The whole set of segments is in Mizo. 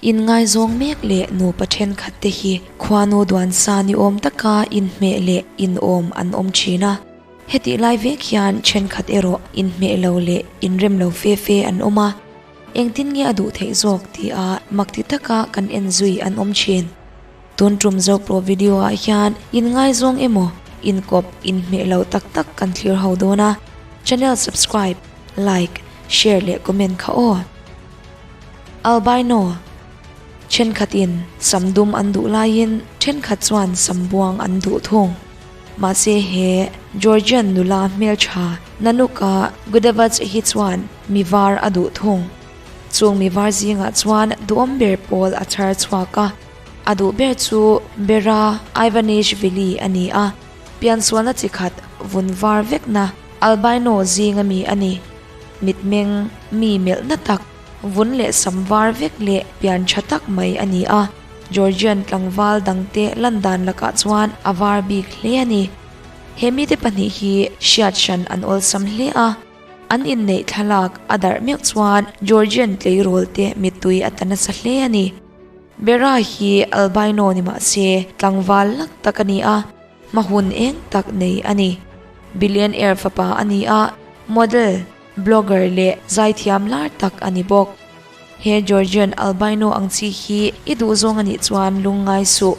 Inngaizawng mek leh nupa thenkhat te hi khuanu duan sa ni awm taka inhmeh leh inawm an awm thin a. Hetih lai vek hian thenkhat erawh inhmeh lo leh inrem lo fe fe an awm a. Engtin nge a duh theih zawk tia mak ti taka kan en zui an awm thin. Tun tum Zopro video ah hian inngaizawng emaw inkawp inhmeh lo tak tak kan thlir ho dawn a. Channel subscribe, like, share leh comment kha aw. Albino, Thenkhatin sam dum an duh laiin thenkhat chuan sam buang an duh thung. Mahse he Georgian nula hmeltha Nanuka Gudavats hi chuan mi var a duh thung. Chung mi var zingah chuan duhawm ber pawl a chhar chhuak a, a duh ber chu Bera Ivanishvili a ni a, piansualna chi khat vun var vekna albino zinga mi a ni. Mitmeng mi melhna tak, vun leh sam var vek leh pian tha tak mai a ni a, Georgian tlangval dangte lan dan lakah chuan a var bik hle a ni. He mite pahnih hi hriat hran an awlsam hle a, an inneih thlalak a darh meuh chuan Georgian tleirawl te mittui a ta nasa hle a ni. Bera hi albino ni mah se tlangval lak tak a ni a, Hma hun eng tak nei a ni. Billionaire fapa a ni a, model, blogger leh zaithiam lar tak a ni bawk. He Georgian albino ang chi hi i duhzawng a nih chuan lungngai suh.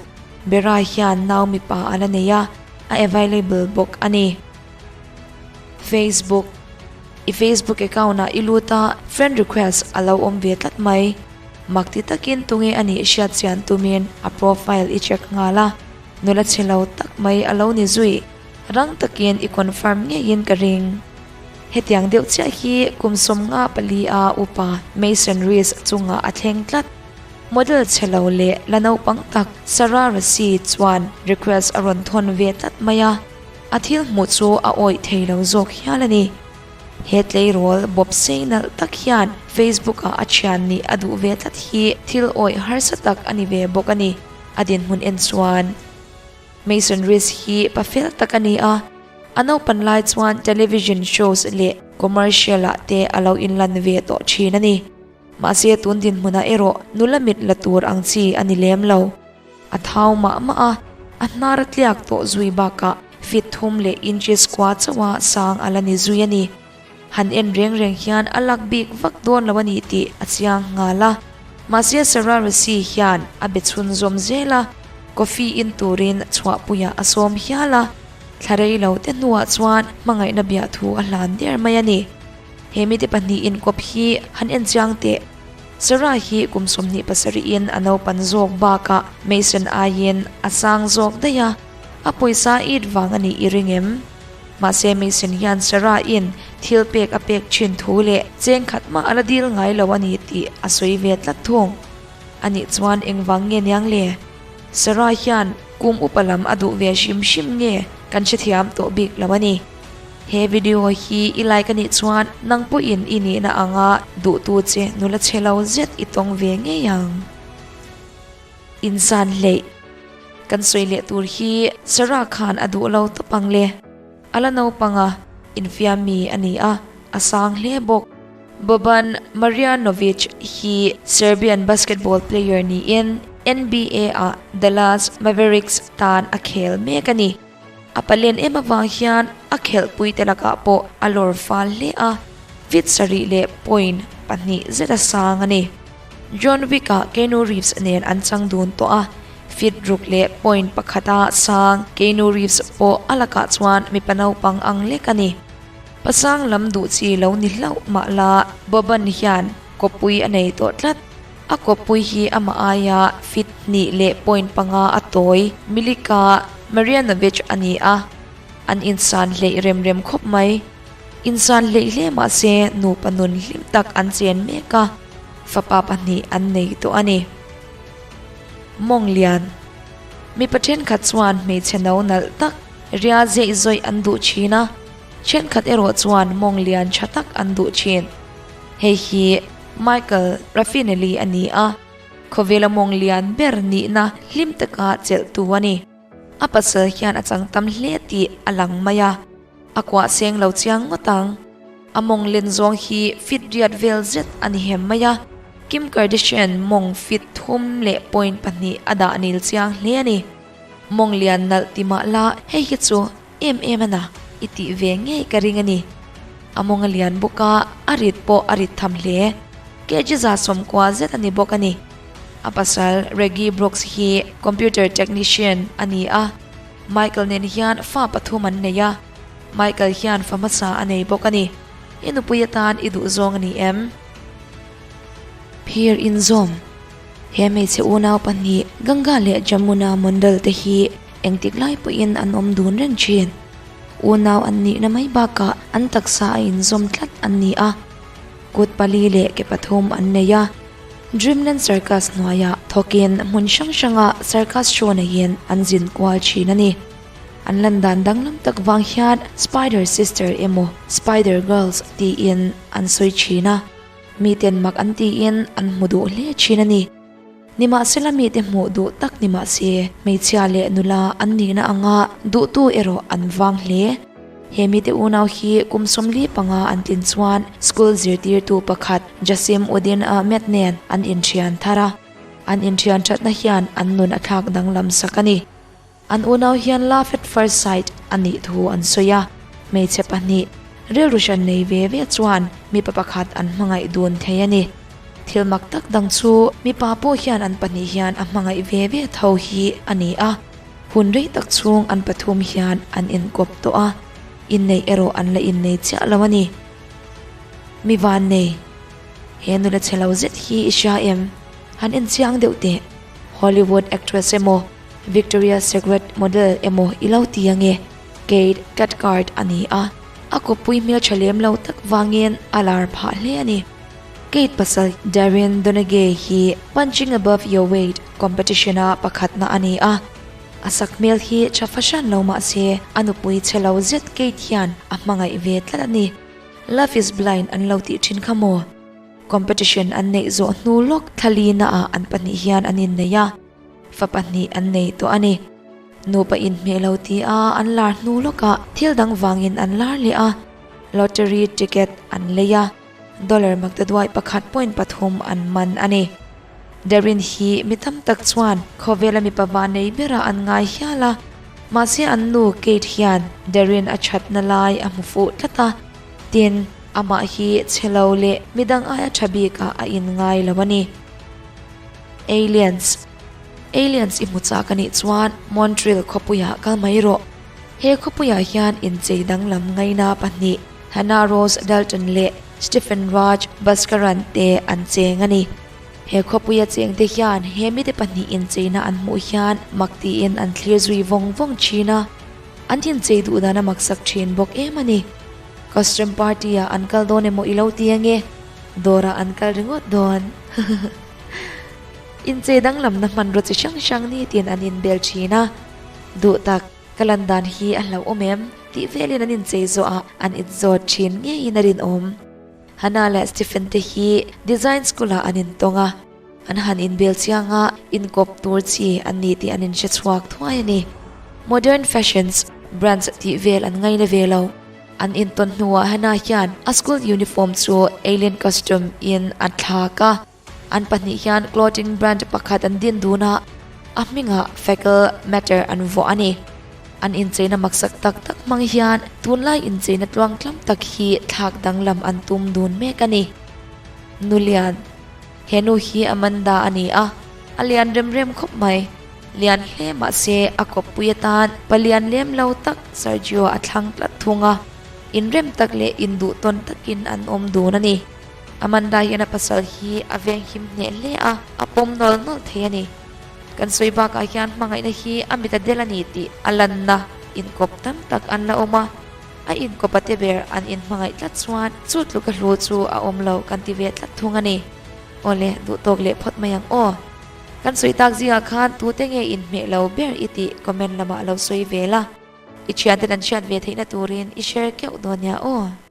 Bera hian nau mipa a la nei a, a available bawk a ni. Facebook I Facebook account ah i lut a, friend request a lo awm ve tlat mai. Mak ti takin tunge a nih hriat chian tumin a profile i check nghal a. Nula chhe lo tak mai a lo ni zui. Rang takin i confirm ngeiin ka ring. Hetiang deuh chiah hi kum 54 a upa Mason Rees chungah a thleng tlat. Model chhe lo leh la naupang tak Sarah Rasi chuan request a rawn thawn ve tlat mai a. A thil hmuh chu a awih thei lo zawk hial a ni. He tleirawl bawp sei nalh tak hian Facebook ah a thian nih a duh ve tlat hi thil awih harsa tak a ni ve bawk a ni. A dinhmun en chuan Mason Rees hi pa fel tak a ni a, a naupan lai chuan television shows leh commercial ah te a lo inlan ve tawh thin a ni. Mahse tun dinhmunah erawh nula mit la tur ang chi a ni lem lo. A thau mah mah a, a hnar a tliak tawh zui bakah feet thum leh inches kua chauha sang a la ni zui a ni. Han en reng reng hian a lak bik vak dawn lo a ni tih a chiang nghal a. Mahse Sarah Rossi hian a be chhunzawm zel a, coffee in turin chhuahpuiah a sawm hial a. Thla rei lo te hnuah chuan hmangaihna biahthu a hlan der mai a ni. He mite pahnih inkawp hi han en chiang teh. Sarah hi kum 27 in a naupan zawk bakah Mason aiin a sang zawk daih a, a pawisa it vang a nih i ring em? Mahse Mason hian Sarah in thil pek a pek thin thu leh cheng khat mah a la dil ngai lo a ni tih a sawi ve tlat thung. A nih chuan engvang nge niang le? Sarah hian kum upa lam a duh ve hrim hrim nge kan hrethiam tawh bik lo a ni. He video hi i like a nih chuan nang pawhin i nihna anga duhtu che nula chhe lo zet i tawng ve ngei ang. Insan hleih. Kan sawi leh tur hi Sarah khan a duh lo tawp ang le. A la naupang a, infiam mi a ni a, a sang hle bawk. Boban Marjanovic hi Serbian basketball player niin NBA ah Dallas Mavericks tan a khel mek a ni. A palen em avang hian a khelhpui te lakah pawh a lawr fal hle a, feet sarih leh point pahnih zet a sang a ni. John Wick-ah Keanu Reeves nen an chang dun tawh a, feet ruk leh point pakhata sang Keanu Reeves pawh a lakah chuan mipa naupang ang lek a ni. Pasang lam duh chi lo ni hlauh mah la Boban hian kawppui a nei tawh tlat. A kawppui hi amah aia feet hnih leh point panga a tawi Milica Marjanovic a ni a, an insan hleih rem rem khawp mai. Insan hleih hle mah se nupa nun hlim tak an chen mek a, fapa pahnih an nei tawh a ni. Mawng lian. Mipa thenkhat chuan hmeichhe no nalh tak ria zeih zawih an duh thin a, thenkhat erawh chuan mawng lian tha tak an duh thin. Hei hi Michael Raffinelli a ni a, khawvela mawng lian ber nihna hlim taka chelhtu a ni. A pasal hian a chang tam hle tih a lang mai a, a kuah seng lo chiang ngawt ang. A mawng len zawng hi fit riat vel zet a ni hem mai a. Kim Kardashian mawng fit thum leh point pahnih a dah nil chiang hle a ni. Mawng lian nalh ti mah la hei hi chu em em a na i tih ve ngei ka ring a ni. A mawng a lian bawk a, a rit pawh a rit tham hle. Kg 190 zet a ni bawk a ni. A pasal Reggie Brooks hi computer technician a ni a, Michael nen hian fa pathum an nei a, Michael hian fa hmasa a nei bawk a ni. I nupui atan i duh zawng a ni em? Phir inzawm. He hmeichhe unau pahnih Ganga leh Jamuna Mondal te hi engtik lai pawhin an awm dun reng thin. Unau an nihna mai bakah an taksa a inzawm tlat an ni a. Kut pali leh ke pathum an nei a. Dreamland Circus hnuaiah thawkin hmun hrang hranga circus show neiin an zin kual thin a ni. An lan dan danglam tak vang hian Spider Sister emaw Spider Girls tiin an sawi thin a. Miten mak an tiin an hmu duh hle thin a ni. Nimahsela mite hmuh duh tak ni mah se, hmeichhia leh nula an nihna anga duhtu erawh an vang hle. He mite unau hi kum 45 an tlin chuan school zirtirtu pakhat Jasim Uddin Ahmed nen an inthian thar a. An inthian thatna hian an nun a thlak danglam sak a ni. An unau hian love at first sight a nih thu an sawi a, hmeichhe pahnih rilru hran nei ve ve chuan mipa pakhat an hmangaih dun thei a ni. Thil mak tak dang chu mipa pawh hian an pahnih hian a hmangaih ve ve tho hi a ni a, hun rei tak chhung an pathum hian an inkawp tawh a, inneih erawh an la innei chiah lo a ni. Mi vannei, he nula chhe lo zet hi i hria em? Han enchiang deuh teh. Hollywood actress emaw Victoria's Secret model emaw i lo ti ange? Kate Cathcart a ni a, a kawppui hmeltha lem lo tak vangin a lar phah hle a ni. Kate pasal Darren Donaghy hi Punching Above Your Weight competition-a pakhatna a ni a, a sak hmel hi tha fahran lo mah se a nupui chhe lo zet Kate hian a hmangaih ve tlat a ni. Love is blind an lo tih thin kha maw? Competition an neih zawh hnu lawk thlalina ah an pahnih hian an innei a. Fa pahnih an nei tawh a ni. Nupa inhmeh lo ti a an lar hnu lawkah thil dang vangin an lar leh a, lottery ticket an lei a, dollar maktaduai pakhat point pathum an man a ni. Darren hi mi tam tak chuan khawvela mipa vanei berah an ngai hial a, mahse an nu Kate hian Darren a thatna lai a hmu fuh tlat a, tin, amah hi chhe lo leh midang aia tha bikah a inngai lo a ni. Aliens Aliens i hmu chak a nih chuan Montreal khawpuiah kal mai rawh. He khawpuiah hian inchei danglam ngaina pahnih Hannah Rose Dalton leh Stephen Raj Bhaskaran te an cheng a ni. He khawpuia chengte hian he mite pahnih incheina an hmuh hian mak tiin an thlir zui vawng vawng thin a, an inchei duh dan a maksak thin bawk em a ni. Costume party-ah an kal dawn emaw i lo ti ange? Dawrah an kal ringawt dawn. Inchei danglamna hmanraw chi hrang hrang nitin an inbel thin a, duh tak, ka lan dan hi a hlauhawm em? tih velin an inchei zawhah an inzawt thin ngeiin a rinawm. Hannah leh Stephen te hi design school-ah an intawng a, an han inbel chiang a, inkawp tur chi an ni tih an inhre chhuak thuai a ni. Modern fashions brands tih vel an ngaina ve lo. An intawn hnuah Hannah hian a school uniform chu alien costume in a thlak a, an pahnih hian clothing brand pakhat an din dun a, a hmingah Fecal Matter an vuah a ni. An incheina maksak tak tak hmang hian tunlai incheina tluangtlam tak hi thlak danglam an tum dun mek a ni. Nulian. He nu hi Amanda a ni a, a lian rem rem khawp mai. Lian hle mah se a kawppui atan palian lem lo tak Sergio a thlang tlat thung a, inrem tak leh induh tawn takin an awm dun a ni. Amanda hian a pasal hi a venghim hneh hle a, a pawm nawl nawl thei a ni. Kan sawi bakah hian hmangaihna hi a mit a del a ni tih a lanna inkawp tam tak an la awm a, a inkawp a te ber an inhmangaih tlat chuan chu tluk a hlu chu a awm lo kan ti ve tlat thung a ni. Awle, duhtawk leh phawt mai ang aw. Kan sawi tak zingah khan tute nge inhmeh lo ber i tih comment lamah lo sawi ve la, i thianten an hriat ve theihna turin i share keuh dawn nia aw.